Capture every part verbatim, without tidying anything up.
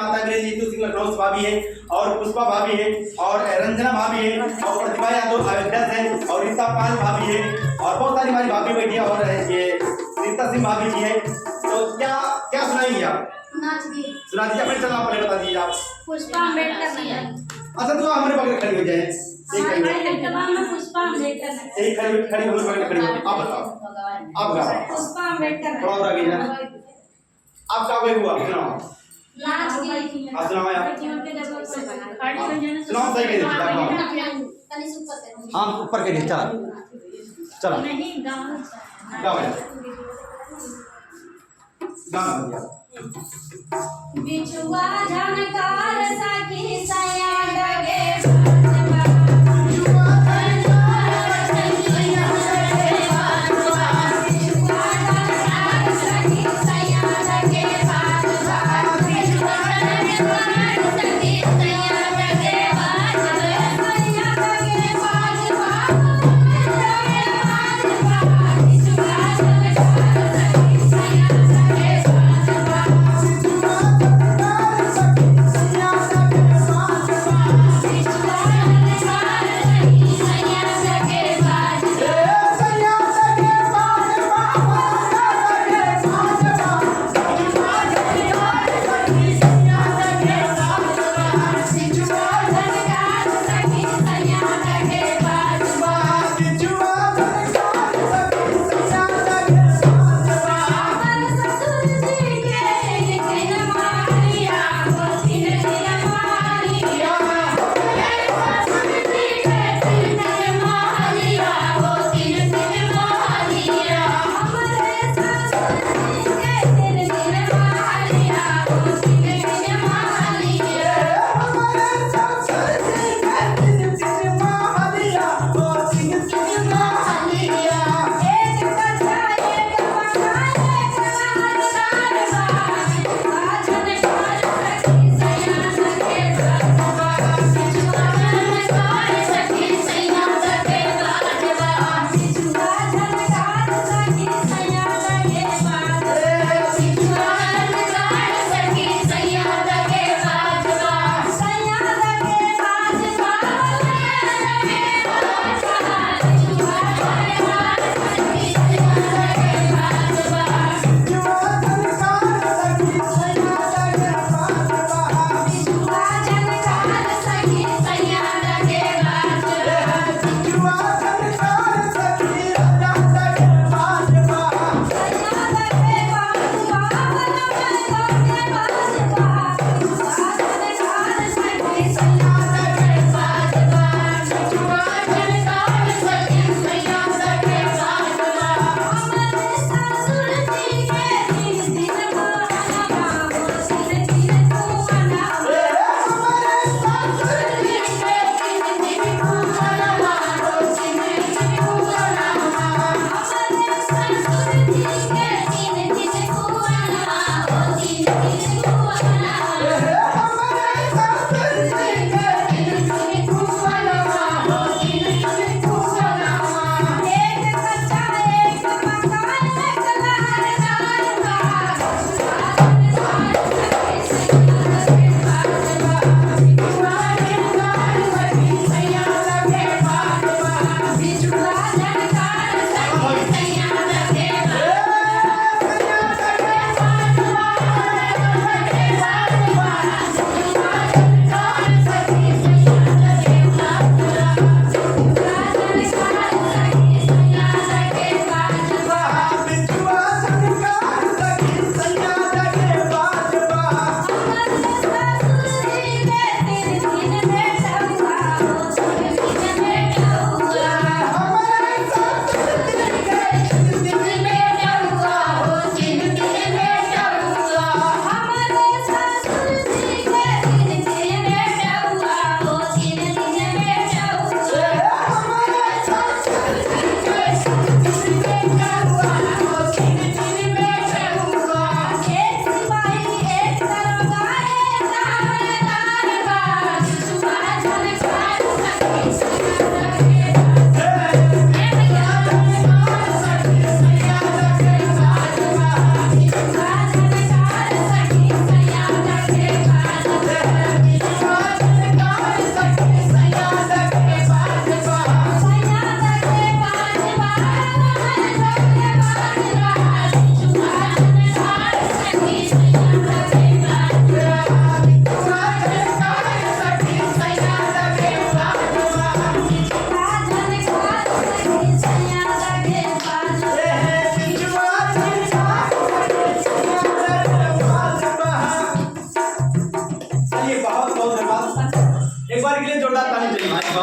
माता गृह नीतू सिंह लखनऊ से भाभी है, और पुष्पा भाभी है, और रंजना भाभी है, और प्रतिभा यादव अयोध्या से, और रीता पाल भाभी है, और बहुत सारी हमारी भाभी बैठी है, और ये रीता सिंह भाभी जी है। तो क्या, क्या सुनाएंगी आप? सुना दीजिए। सुना दीजिए, अपने चैनल पर बता दीजिए आप। पुष्पा अम्बेडकर नगर। अच्छा, तो हमारे बगल खड़ी हो जाए। यही खड़ी हो। हमारे जवाब में पुष्पा अम्बेडकर नगर। यही खड़ी, खड़ी हो, बगल खड़ी हो। आप बताओ। आप गाओ। पुष्पा अम्बेडकर नगर। थोड़ा और आगे जाना। आपका कोई हुआ? सुनाओ। नाच गीत। हाँ, सुनाओ यार। सुनाओ, सही कह रही थी, आप गाओ। हाँ, ऊपर करिए, चला। चला। गाओ यार। गाओ भैया। बिचुआ झनकार सखी सैया लगे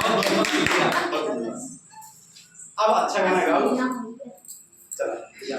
बहुत, बहुत शुक्रिया। अब अच्छा गाना गाओ। चला।